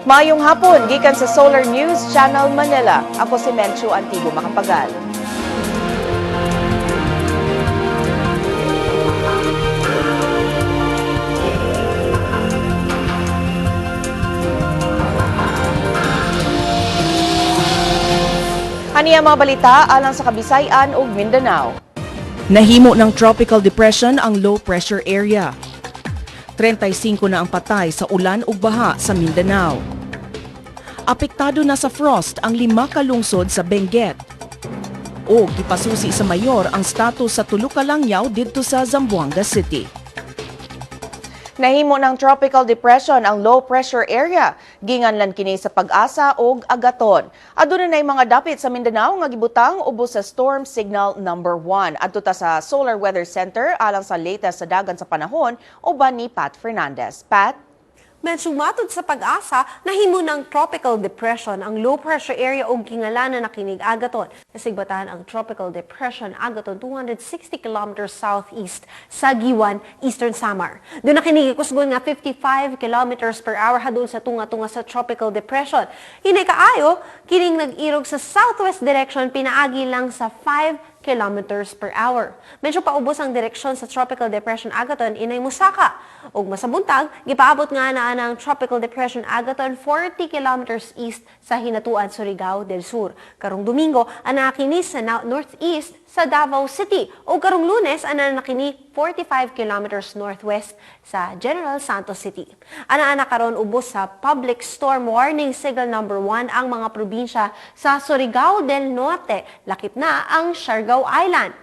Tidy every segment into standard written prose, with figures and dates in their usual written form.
Maayong hapon gikan sa Solar News Channel Manila. Ako si Menchu Antigo Makapagal. Ani ang mga balita alang sa Kabisayan ug Mindanao. Nahimo ng tropical depression ang low pressure area. 35 na ang patay sa ulan ug baha sa Mindanao. Apektado na sa frost ang 5 ka lungsod sa Benguet. O gipasusi sa mayor ang status sa tulo ka langyaw didto sa Zamboanga City. Nahimo ng tropical depression ang low pressure area. Ginganlan kini sa Pag-asa ug Agaton. Aduna nay mga dapit sa Mindanao nga gibutang ubos sa storm signal number 1. Adto ta sa Solar Weather Center alang sa latest sa dagan sa panahon uban ni Pat Fernandez. Pat? Medyo matod sa Pag-asa, nahimo ng tropical depression ang low pressure area og gingalanan na kinig Agaton. Nasigbatahan ang tropical depression Agaton 260 kilometers southeast sa Giwan, Eastern Samar. Doon na kinig kusgon nga 55 kilometers per hour hadol sa tunga-tunga sa tropical depression. Hinay kaayo, kining nag-irog sa southwest direction pinaagi lang sa 5 kilometers per hour. Medyo paubos ang direksyon sa Tropical Depression Agaton inay Musaka. Ug masabuntag, gipaabot nga na ang Tropical Depression Agaton 40 kilometers east sa Hinatuan, Surigao del Sur. Karong Domingo, ana kini sa northeast sa Davao City. Ug karong Lunes, ana na kini 45 kilometers northwest sa General Santos City. Ana-ana karon ubos sa Public Storm Warning Signal number 1 ang mga probinsya sa Surigao del Norte, lakip na ang Siargao Island.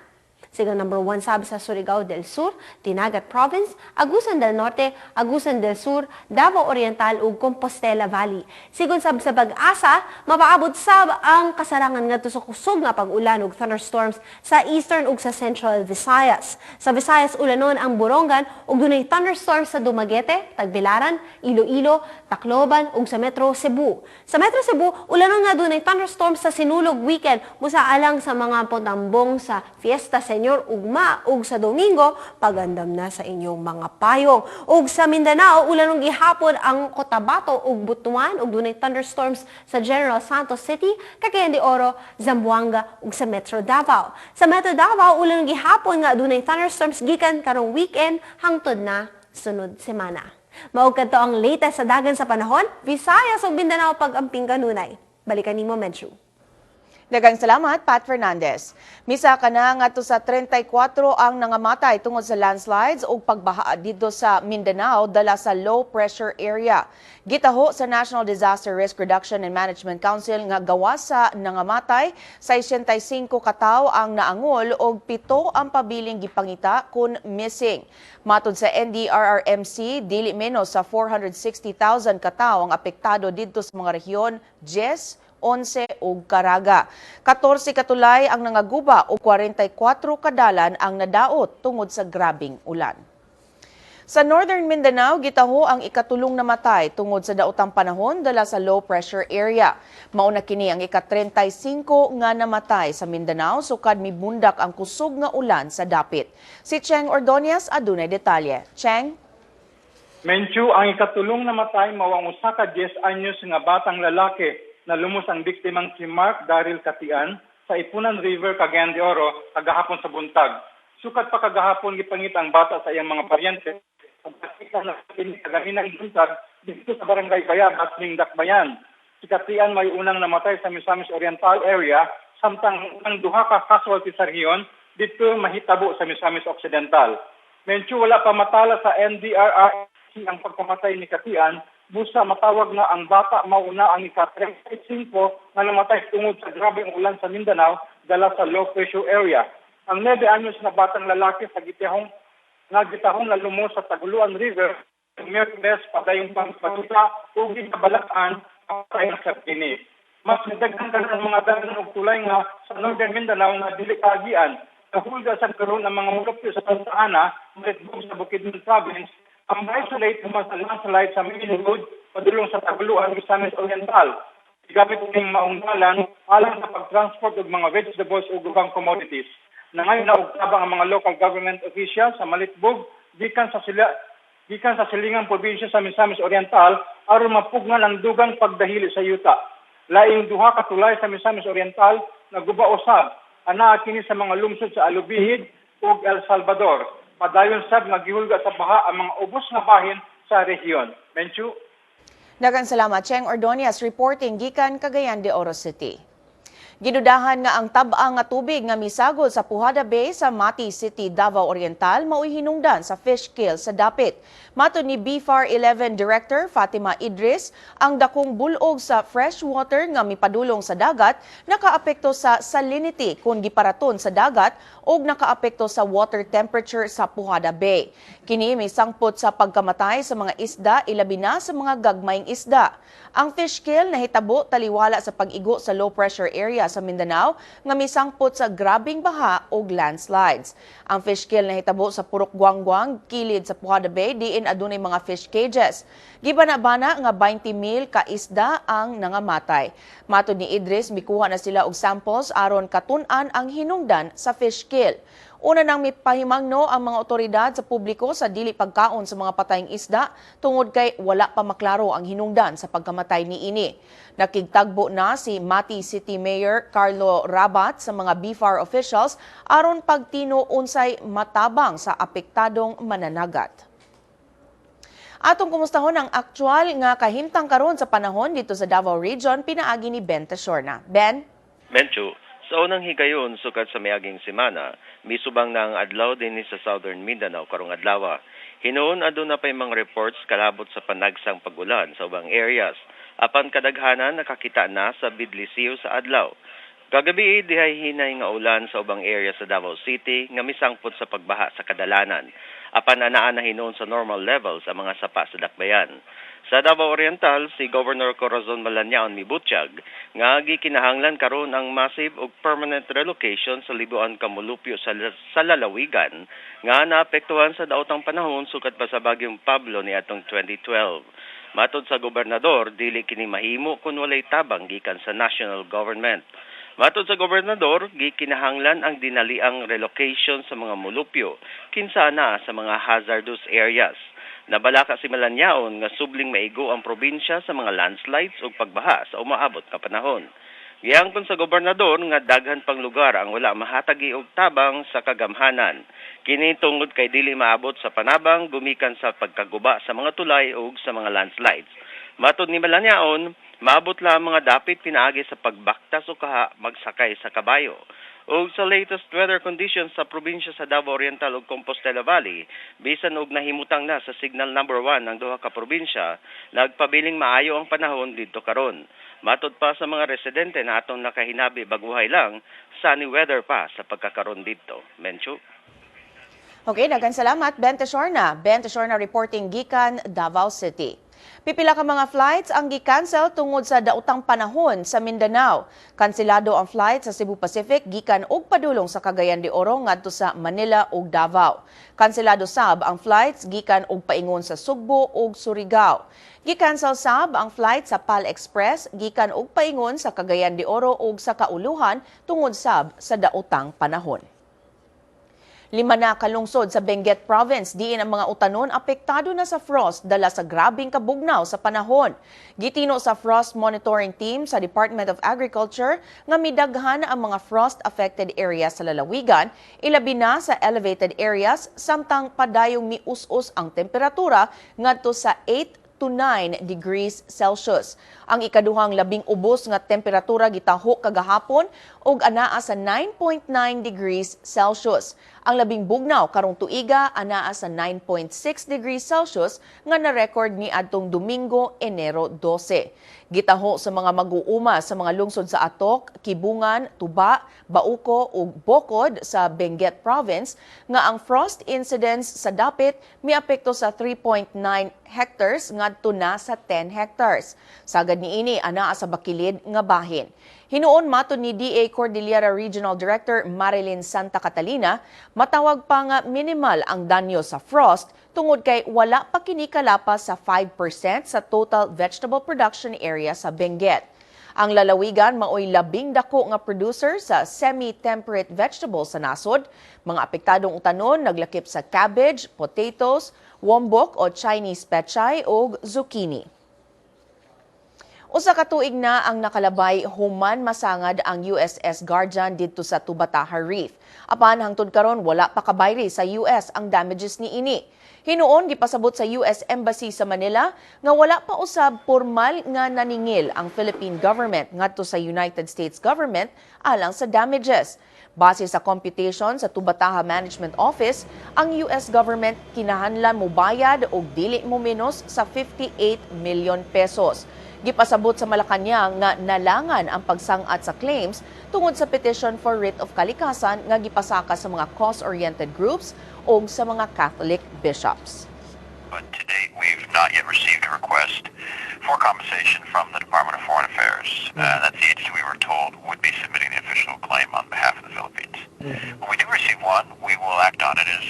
Signal number 1 sabi sa Surigao del Sur, Dinagat Province, Agusan del Norte, Agusan del Sur, Davao Oriental ug Compostela Valley. Sigon sab sa Pag-asa, mapaabot sab ang kasarangan ngadto sa kusog nga pag-ulan ug thunderstorms sa Eastern ug sa Central Visayas. Sa Visayas ulanon ang Borongan ug dunay thunderstorms sa Dumaguete, Tagbilaran, Iloilo, Tacloban ug sa Metro Cebu. Sa Metro Cebu, ulanon nga dunay thunderstorms sa Sinulog weekend busa alang sa mga potambong sa Fiesta Señor ugma ug sa Domingo pagandam na sa inyong mga payong. Ug sa Mindanao, ulanong gihapon ang Cotabato ug Butuan ug dunay thunderstorms sa General Santos City, Cagayan de Oro, Zamboanga ug sa Metro Davao. Sa Metro Davao, ulanong gihapon nga dunay thunderstorms gikan karong weekend hangtod na sunod semana. Mao kadto ang latest sa dagan sa panahon, Visayas ug Mindanao pag-amping kanunay. Balikan nimo, Menchu. Daghang salamat, Pat Fernandez. Misa ka na ngadto sa 34 ang nangamatay tungod sa landslides ug pagbaha didto sa Mindanao dala sa low pressure area. Gitaho sa National Disaster Risk Reduction and Management Council nga gawas sa nangamatay, 65 katawo ang naangol ug 7 ang pabiling gipangita kun missing. Matod sa NDRRMC, dili menos sa 460,000 katawo ang apektado didto sa mga rehiyon 10, 11 ug Caraga. 14 katulay ang nangaguba ug 44 kadalan ang nadaot tungod sa grabing ulan. Sa Northern Mindanao, gitaho ang ikatulong namatay tungod sa daotang panahon dala sa low pressure area. Mauna kini ang ika-35 nga namatay sa Mindanao sukad mibundak ang kusog nga ulan sa dapit. Si Cheng Ordonez adunay detalye. Cheng? Menchu, ang ikatulong namatay mao ang usa ka 10 anyos nga batang lalaki na lumos ang biktimang si Mark Daryl Katian sa Ipunan River, Cagayan de Oro, kagahapon sa buntag. Sukat pa kagahapon gipangita ang bata sa iyang mga paryente. Pagkakita na kini kagahinang buntag dito sa barangay Bayabas, Ningdakbayan. Si Katian may unang namatay sa Misamis Oriental area, samtang ang duha ka casualty sa rehiyon dito mahitabo sa Misamis Occidental. Menchu, wala pa matala sa NDRRC ang pagkamatay ni Katian, busa matawag na ang bata mauna ang ika-35 nga namatay tungod sa grabeng ulan sa Mindanao dala sa low pressure area. Ang 9 anyos na batang lalaki sa gitahong nga gitahong nalumos sa Taguluan River, Miyerkules padayong pagpatuta ug gikabalaan ang sa kini. Mas nidaghan karon ang mga dalan og tulay nga sa Northern Mindanao nga dili kaagian. Nahulga sa karon ang mga mulupyo sa Santa Ana, Malitbog sa Bukidnon Province, ang isolate human sa landslide sa main road padulong sa Taguluan, Misamis Oriental. Gigamit ning maong dalan alang sa pagtransport og mga vegetables ug ubang commodities. Nangayo na og tabang ang mga local government officials sa Malitbog gikan sa silingang probinsya sa Misamis Oriental aron mapugnan ang dugang pagdahili sa yuta. Laing duha ka tulay sa Misamis Oriental naguba usab, anaa kini sa mga lungsod sa Alubijid ug El Salvador. Padayon sab nga gihulga sa baha ang mga ubos nga bahin sa rehiyon. Menchu. Daghang salamat, Cheng Ordonez, reporting gikan Cagayan de Oro City. Gidudahan nga ang tab-ang nga tubig nga misagol sa Pujada Bay sa Mati City, Davao Oriental mao'y hinungdan sa fish kill sa dapit. Matod ni BFAR 11 Director Fatima Idris, ang dakong bulog sa fresh water nga mipadulong sa dagat nakaapekto sa salinity kung giparaton sa dagat ug nakaapekto sa water temperature sa Pujada Bay. Kini misangpot sa pagkamatay sa mga isda, ilabi na sa mga gagmayng isda. Ang fish kill nahitabo taliwala sa pag-igo sa low pressure area sa Mindanao nga misangpot sa grabing baha ug landslides. Ang fish kill nahitabo sa Purok Guangguang, kilid sa Pujada Bay, diin adunay mga fish cages. Gibana-bana nga 20 mil ka isda ang nangamatay. Matod ni Idris, mikuha na sila og samples aron katun-an ang hinungdan sa fish kill. Una nang mipahimangno ang mga otoridad sa publiko sa dili pagkaon sa mga patayng isda tungod kay wala pa maklaro ang hinungdan sa pagkamatay niini. Nakigtagbo na si Mati City Mayor Carlo Rabat sa mga BFAR officials aron pagtino unsay matabang sa apektadong mananagat. Atong kumustahon ang aktual nga kahimtang karon sa panahon dito sa Davao Region pinaagi ni Ben Tashorna. Ben? Menchu, sa unang higayon sukad sa miaging semana, misubang na ang adlaw dinhi sa Southern Mindanao karong adlaw. Hinuon aduna pay mga reports kalabot sa panagsang pagulan sa ubang areas. Apan kadaghanan nakakita na sa bidlisiw sa adlaw. Kagabi, dihay hinay nga ulan sa ubang area sa Davao City nga misangpot sa pagbaha sa kadalanan. Apan anaa na hinuon sa normal levels ang mga sapa sa dakbayan. Sa Davao Oriental, si Governor Corazon Malanyaon mibutyag nga gikinahanglan karon ang massive ug permanent relocation sa libuan ka mulupyo sa lalawigan nga naapektuhan sa daotang panahon sukad pa sa bagyong Pablo niadtong 2012. Matod sa gobernador, dili kini mahimo kung walay tabang gikan sa national government. Matod sa gobernador, gikinahanglan ang dinaliang relocation sa mga mulupyo kinsa na sa mga hazardous areas. Nabalaka si Malanyaon nga subling maigo ang probinsya sa mga landslides ug pagbaha sa umaabot nga panahon. Giangkon sa gobernador nga daghan pang lugar ang wala mahatagi og tabang sa kagamhanan. Kini tungod kay dili maabot sa panabang gumikan sa pagkaguba sa mga tulay ug sa mga landslides. Matod ni Malanyaon, maabot lang ang mga dapit pinaagi sa pagbaktas o kaha magsakay sa kabayo. Ug sa latest weather conditions sa probinsya sa Davao Oriental ug Compostela Valley, bisan og nahimutang na sa signal number 1 ang duha ka probinsya, nagpabiling maayo ang panahon didto karon. Matod pa sa mga residente na atong nakahinabi baguhay lang, sunny weather pa sa pagkakaron didto. Menchu. Okay, daghang salamat, Ben Teshorna. Ben Teshorna reporting gikan Davao City. Pipila ka mga flights ang gi-cancel tungod sa daotang panahon sa Mindanao. Kanselado ang flight sa Cebu Pacific gikan og padulong sa Cagayan de Oro ngadto sa Manila ug Davao. Kanselado sab ang flights gikan og paingon sa Sugbo ug Surigao. Gi-cancel sab ang flight sa PAL Express gikan og paingon sa Cagayan de Oro ug sa Kauluhan tungod sab sa daotang panahon. 5 na kalungsod sa Benguet Province diin ang mga utanon apektado na sa frost dala sa grabing kabugnaw sa panahon. Gitino sa Frost Monitoring Team sa Department of Agriculture nga midaghan ang mga frost-affected areas sa lalawigan, ilabi na sa elevated areas, samtang padayong mius-us ang temperatura ngadto sa 8 to 9 degrees Celsius. Ang ikaduhang labing ubos nga temperatura gitaho kagahapon ug anaa sa 9.9 degrees Celsius. Ang labing bugnaw karong tuiga anaa sa 9.6 degrees Celsius nga na-record ni adtong Domingo, Enero 12. Gitaho sa mga mag-uuma sa mga lungsod sa Atok, Kibungan, Tuba, Bauko ug Bokod sa Benguet Province nga ang frost incidence sa dapit miapekto sa 3.9 hectares ngadto na sa 10 hectares. Sagad niini anaa sa bakilid nga bahin. Hinuon, matod ni DA Cordillera Regional Director Marilyn Santa Catalina, matawag pa nga minimal ang danyo sa frost tungod kay wala pa kini kalapas sa 5% sa total vegetable production area sa Benguet. Ang lalawigan maoy labing dako nga producer sa semi-temperate vegetables sa nasod. Mga apektadong utanon naglakip sa cabbage, potatoes, wombok o Chinese pechay ug zucchini. Usa ka tuig na ang nakalabay human masangad ang USS Guardian didto sa Tubataha Reef. Apan hangtod karon wala pa kabayri sa US ang damages niini. Hinuon gipasabot sa US Embassy sa Manila nga wala pa usab formal nga naningil ang Philippine government ngadto sa United States government alang sa damages. Base sa computation sa Tubataha Management Office, ang US government kinahanglan mobayad og dili mo menos sa 58 million pesos. Gipasabot sa Malacañang nga nalangan ang pagsangat sa claims tungod sa petition for writ of kalikasan nga gipasaka sa mga cause-oriented groups o sa mga Catholic bishops. But to date, we've not yet received a request for compensation from the Department of Foreign Affairs. That's the agency we were told would be submitting the official claim on behalf of the Philippines. When we do receive one, we will act on it as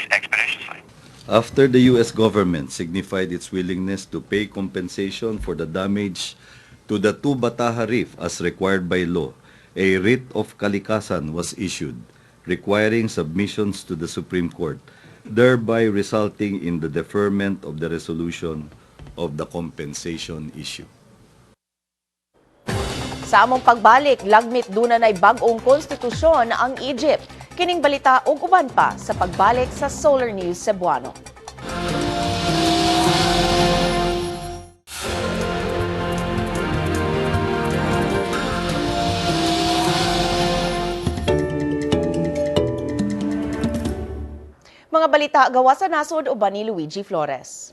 expeditiously. After the U.S. government signified its willingness to pay compensation for the damage to the Tubataha Reef as required by law, a writ of kalikasan was issued, requiring submissions to the Supreme Court, thereby resulting in the deferment of the resolution of the compensation issue. Sa among pagbalik, lagmit duna nay bag-ong konstitusyon ang Egypt. Kining balita ug uban pa sa pagbalik sa Solar News Cebuano. Mga balita gawa sa nasod uban ni Luigi Flores.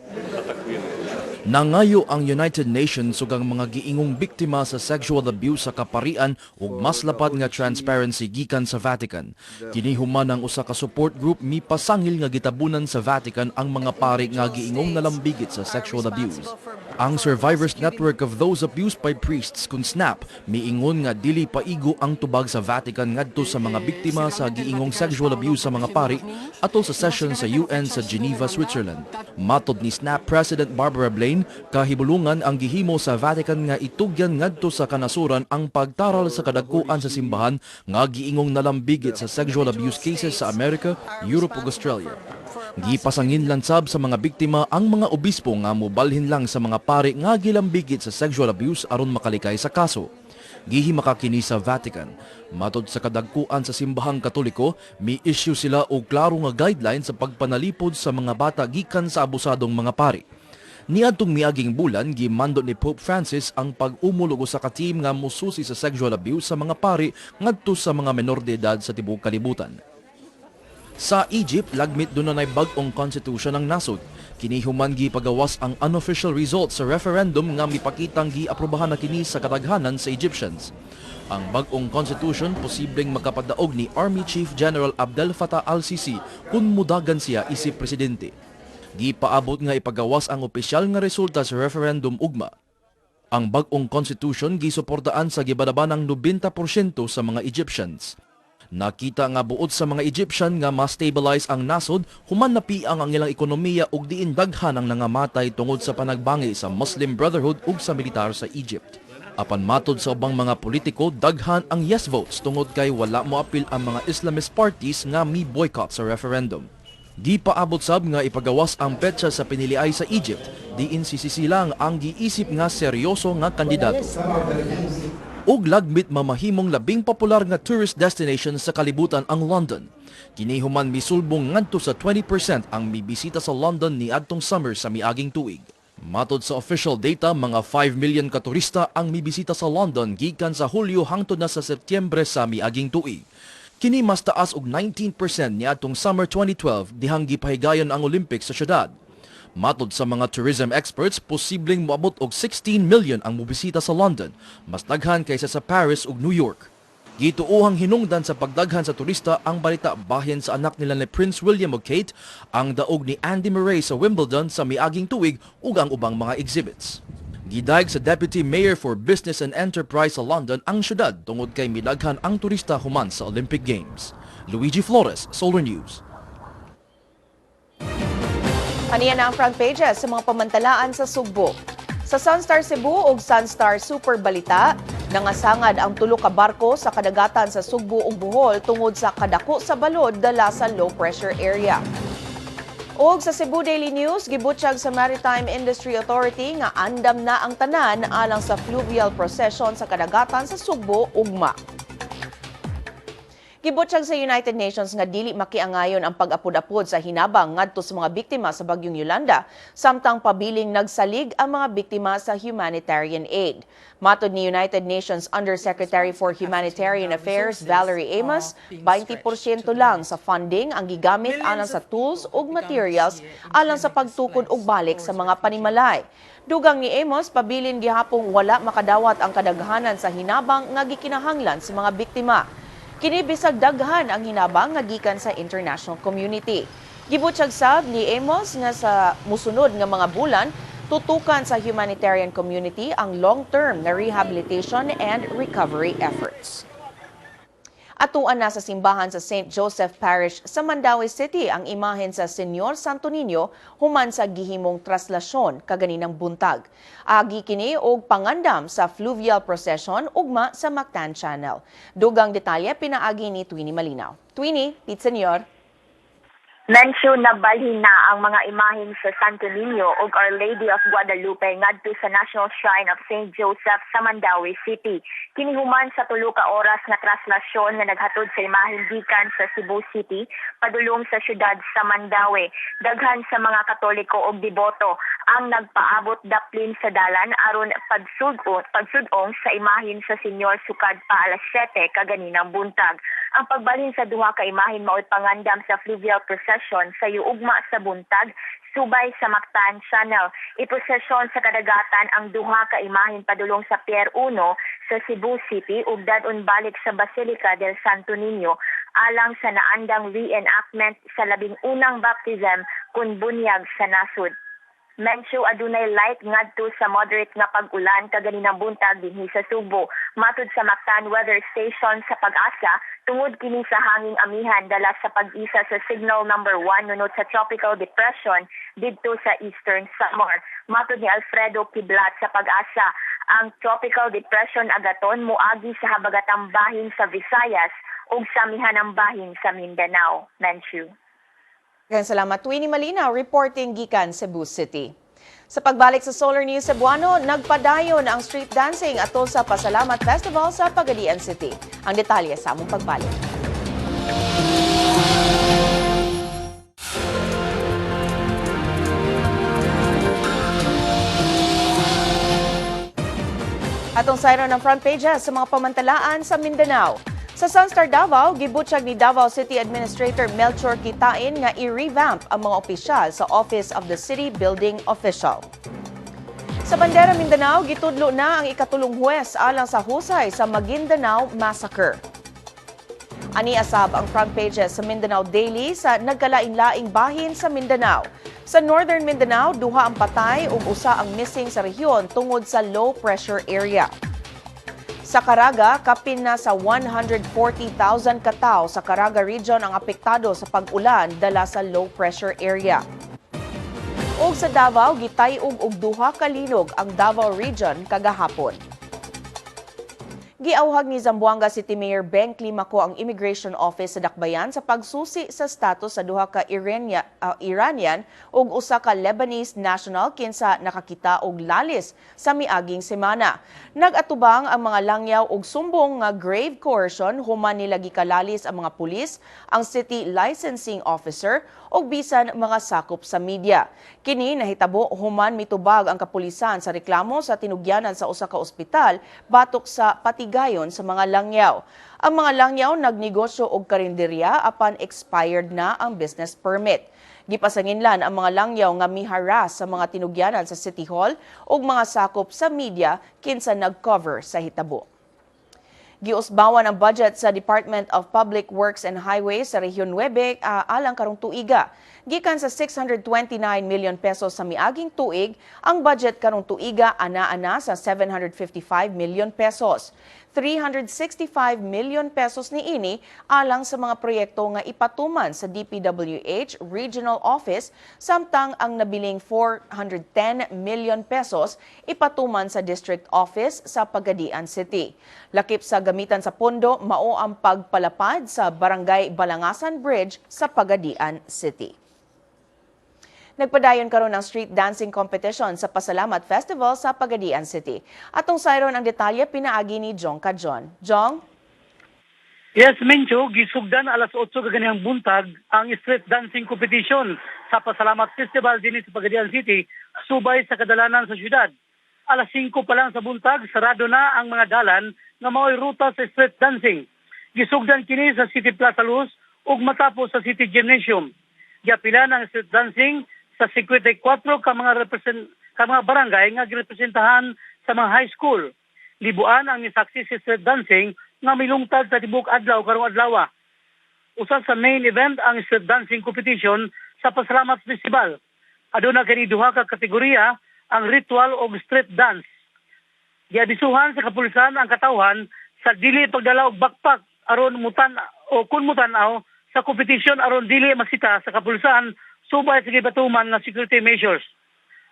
Nangayo ang United Nations ug ang mga giingong biktima sa sexual abuse sa kaparian ug mas lapad nga transparency gikan sa Vatican. Kini human ang usa ka support group mipasangil nga gitabunan sa Vatican ang mga pari nga giingong nalambigit sa sexual abuse. Ang Survivors Network of Those Abused by Priests kun SNAP miingon nga dili paigo ang tubag sa Vatican ngadto sa mga biktima sa giingong sexual abuse sa mga pari atol sa session sa UN sa Geneva, Switzerland. Matod ni SNAP President Barbara Blaine, kahibulungan ang gihimo sa Vatican nga itugyan ngadto sa kanasuran ang pagtaral sa kadagkuan sa simbahan nga giingong nalambigit sa sexual abuse cases sa Amerika, Europe ug Australia. Gipasangin lansab sa mga biktima ang mga obispo nga mobalhin lang sa mga pari nga gilambigit sa sexual abuse aron makalikay sa kaso. Gihimaka kini sa Vatican. Matod sa kadagkuan sa simbahang Katoliko, mi-issue sila og klaro nga guideline sa pagpanalipod sa mga bata gikan sa abusadong mga pari. Niadtong miaging bulan, gimando ni Pope Francis ang pag-umol og usa ka team nga mususi sa sexual abuse sa mga pari ngadto sa mga menor de edad sa tibuok kalibutan. Sa Egypt, lagmit dunay bag-ong constitution ang nasod. Kini human gipagawas ang unofficial results sa referendum nga mipakitang giaprobahan na kini sa kadaghanan sa Egyptians. Ang bag-ong constitution posibleng makapadaog ni Army Chief General Abdel Fattah al-Sisi kung mudagan siya isip presidente. Gipaabot nga ipagawas ang opisyal nga resulta sa referendum ugma. Ang bag-ong constitution gisuportaan sa gibanabanang 90% sa mga Egyptians. Nakita nga buot sa mga Egyptian nga ma-stabilize ang nasod human napiang ang ilang ekonomiya ug diin daghan ang nangamatay tungod sa panagbangi sa Muslim Brotherhood ug sa militar sa Egypt. Apan matod sa ubang mga politiko, daghan ang yes votes tungod kay wala moapil ang mga Islamist parties nga mi-boycott sa referendum. Gipaabot sab nga ipagawas ang petsa sa piniliay sa Egypt, diin si Sisi lang ang giisip nga seryoso nga kandidato. Ug lagmit mamahimong labing popular nga tourist destination sa kalibutan ang London. Kini human misulbong ngadto sa 20% ang mibisita sa London niadtong summer sa miaging tuig. Matod sa official data, mga 5 million ka turista ang mibisita sa London gikan sa Hulyo hangtod na sa Setyembre sa miaging tuig. Kini mas taas og 19% niadtong summer 2012 dihang gipahigayon ang Olympics sa syudad. Matod sa mga tourism experts, posibleng moabot og 16 million ang mobisita sa London, mas daghan kaysa sa Paris ug New York. Gituohang hinungdan sa pagdaghan sa turista ang balita bahin sa anak nila ni Prince William ug Kate, ang daog ni Andy Murray sa Wimbledon sa miaging tuig ug ang ubang mga exhibits. Gidayeg sa Deputy Mayor for Business and Enterprise sa London ang syudad tungod kay midaghan ang turista human sa Olympic Games. Luigi Flores, Solar News. Aniya na ang front pages sa mga pamantalaan sa Sugbo. Sa Sunstar Cebu ug Sunstar Super Balita, nangasangad ang tulo ka barko sa kadagatan sa Sugbo ug Bohol tungod sa kadako sa balod dala sa low pressure area. Og sa Cebu Daily News, gibutyag sa Maritime Industry Authority nga andam na ang tanan alang sa fluvial procession sa kadagatan sa Sugbo ugma. Gibutyag sa United Nations nga dili makiangayon ang pag-apod-apod sa hinabang ngadto sa mga biktima sa bagyong Yolanda, samtang pabiling nagsalig ang mga biktima sa humanitarian aid. Matod ni United Nations Undersecretary for Humanitarian Affairs Valerie Amos, 20% lang sa funding ang gigamit alang sa tools ug materials alang sa pagtukod og balik sa mga panimalay. Dugang ni Amos, pabilin gihapong wala makadawat ang kadaghanan sa hinabang nga gikinahanglan sa mga biktima. Kini bisag daghan ang hinabang nga gikan sa international community. Gibutyag sab ni Amos nga sa musunod nga mga bulan, tutukan sa humanitarian community ang long-term na rehabilitation and recovery efforts. Atuan na sa simbahan sa St. Joseph Parish sa Mandaue City ang imahen sa Señor Santo Niño human sa gihimong traslasyon kaganinang buntag. Agi kini og pangandam sa fluvial procession ugma sa Mactan Channel. Dugang detalye pinaagi ni Twinnie Malinaw. Twinnie, Pete Senyor. Mention na balhin na ang mga imahen sa Santo Niño ug Our Lady of Guadalupe ngadto sa National Shrine of St. Joseph sa Mandaue City. Kini human sa 3 ka oras nga traslasyon nga naghatod sa imahen gikan sa Cebu City padulong sa syudad sa Mandaue. Daghan sa mga Katoliko ug deboto ang nagpaabot daplin sa dalan aron pagsud-ong sa imahen sa Senyor sukad pa alas 7 kaganinang buntag. Ang pagbalhin sa duha ka imahen mao'y pangandam sa fluvial procession sa yuugma sa buntag subay sa Mactan Channel. Iprosesyon sa kadagatan ang duha ka imahen padulong sa Pier 1 sa Cebu City ug dadon balik sa Basilica del Santo Niño alang sa naandang reenactment sa 11 baptism kun bunyag sa nasud. Mencho, adunay light ngadto sa moderate nga pag-ulan kaganinang buntag dinhi sa Sugbo. Matud sa Mactan Weather Station sa Pag-asa, tungod kini sa hanging amihan dala sa pag-isa sa signal number 1 nunot sa tropical depression didto sa Eastern Samar. Matud ni Alfredo Kiblat sa Pag-asa, ang tropical depression Agaton moagi sa habagatang bahin sa Visayas ug sa amihanang bahin sa Mindanao. Menchu. Maraming salamat, Twinnie Malinaw, reporting gikan Cebu City. Sa pagbalik sa Solar News Cebuano, nagpadayon ang street dancing atol sa Pasalamat Festival sa Pagadian City. Ang detalye sa among pagbalik. Atong sayro ng front pages sa mga pamantalaan sa Mindanao. Sa Sunstar Davao, gibutyag ni Davao City Administrator Melchor Quitain nga i-revamp ang mga opisyal sa Office of the City Building Official. Sa Bandera Mindanao, gitudlo na ang ikatulong huwes alang sa husay sa Maguindanao Massacre. Ani asab ang front pages sa Mindanao Daily sa nagkalain-laing bahin sa Mindanao. Sa Northern Mindanao, duha ang patay ug usa ang missing sa rehiyon tungod sa low pressure area. Sa Caraga, kapin na sa 140,000 katawo sa Caraga Region ang apektado sa pag-ulan dala sa low pressure area. Ug sa Davao, gitay-og og duha ka linog ang Davao Region kagahapon. Giawhag ni Zamboanga City Mayor Beng Climaco ang Immigration Office sa Dakbayan sa pagsusi sa status sa duha ka Iranian ug usa ka Lebanese national kinsa nakakita og lalis sa miaging semana. Nag-atubang ang mga langyaw og sumbong nga grave coercion human nila gikalalis ang mga pulis, ang city licensing officer ug bisan mga sakop sa media. Kini nahitabo human mitubag ang kapulisan sa reklamo sa tinugyanan sa usa ka ospital batok sa patigayon sa mga langyaw. Ang mga langyaw nagnegosyo og karinderya apan expired na ang business permit. Gipasanginlan ang mga langyaw nga miharas sa mga tinugyanan sa City Hall ug mga sakop sa media kinsa nag-cover sa hitabo. Giusbawan ang budget sa Department of Public Works and Highways sa Rehiyon 9 alang karong tuiga. Gikan sa 629 million pesos sa miaging tuig, ang budget karong tuiga ana-ana sa 755 million pesos. 365 million pesos niini alang sa mga proyekto nga ipatuman sa DPWH Regional Office, samtang ang nabiling 410 million pesos ipatuman sa District Office sa Pagadian City. Lakip sa gamitan sa pondo mao ang pagpalapad sa Barangay Balangasan Bridge sa Pagadian City. Nagpadayon karon ang street dancing competition sa Pasalamat Festival sa Pagadian City. Atong sayron ang detalye pinaagi ni Jong Kajon. Jong? Yes, Mencho, gisugdan alas 8 kaganihang buntag ang street dancing competition sa Pasalamat Festival dinhi sa Pagadian City, subay sa kadalanan sa syudad. Alas 5 pa lang sa buntag, sarado na ang mga dalan nga mao'y ruta sa street dancing. Gisugdan kini sa City Plaza Luz ug matapos sa City Gymnasium. Giapilan ang street dancing sa 54 ka mga barangay nga girepresentahan sa mga high school. Libuan ang nisaksi sa street dancing nga milungtad sa tibok adlaw karong adlaw. Usa sa main event ang street dancing competition sa Pasalamat Festival. Aduna kini duha ka kategorya, ang ritual o street dance. Giabisuhan sa kapulisan ang katawhan sa dili pagdala og backpack aron mutan o kun mutan-aw sa competition aron dili masita sa kapulisan subay sa gibatuman nga security measures.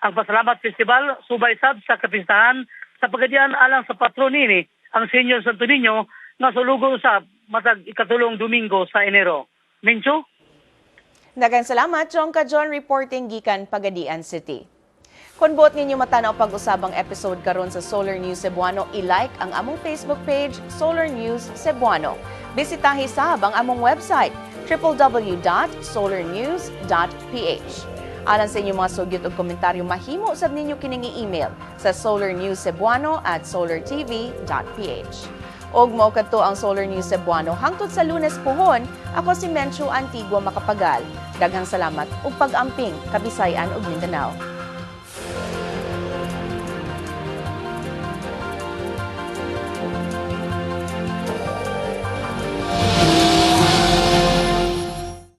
Ang Pasalamat Festival subay sab sa kapistahan sa Pagadian alang sa patron nini, ang Senior Santo Niño, nga sulugo usab matag ikatulong Domingo sa Enero. Mencho? Daghang salamat, Jong Kajon, reporting gikan Pagadian City. Kung buot ninyo matanaw pag-usabang episode karon sa Solar News Cebuano, i-like ang among Facebook page, Solar News Cebuano. Bisitahi sab ang among website, www.solarnews.ph. Alang sa inyong mga sugyot ug komentaryo, mahimo sab ninyo kining i-email sa solarnewscebuano@solartv.ph. Og mao kadto ang Solar News Cebuano hangtod sa Lunes puhon. Ako si Menchu Antigua Makapagal. Daghang salamat ug pag-amping, Kabisayan ug Mindanao.